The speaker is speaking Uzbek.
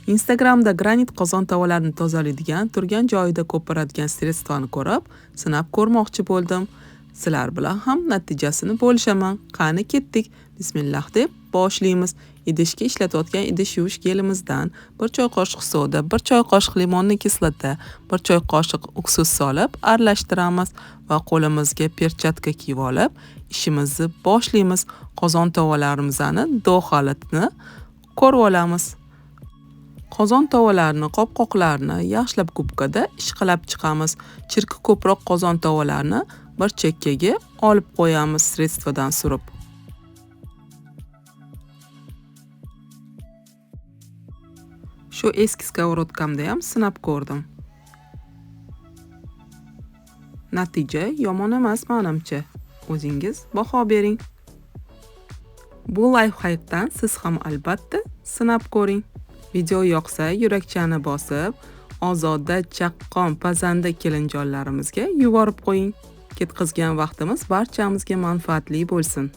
Instagramda granit qozon tovalarni tozalaydigan, turgan joyida ko'piradigan средство ni ko'rib, sinab ko'rmoqchi bo'ldim. Sizlar bilan ham natijasini bo'lishaman. Qani ketdik. Bismillah deb boshlaymiz. Idishga ishlatayotgan idish yuvish gelimizdan 1 choy qoshiq soda, 1 choy qoshiq limonli kislota, 1 choy qoshiq uksus solib aralashtiramiz va qo'limizga perchatka kiyib olib, ishimizni boshlaymiz. Qozon tovalarimizni dog' holatini ko'rib olamiz. Qozon tovalarni, qopqoqlarni yaxshilab gubkada ishqalab chiqamiz. Chirki ko'proq qozon tovalarni bir chekkaga olib qo'yamiz средство dan surib. Shu eski skovorodkamda ham sinab ko'rdim. Natija yomon emas menimcha. O'zingiz baho bering. Bu lifehackdan siz ham albatta sinab ko'ring. Video yoqsa yurakchani bosib, ozoda, chaqqon, pazanda kelinjonlarimizga yuborib qo'ying. Ketkazgan vaqtimiz barchamizga manfaatli bo'lsin.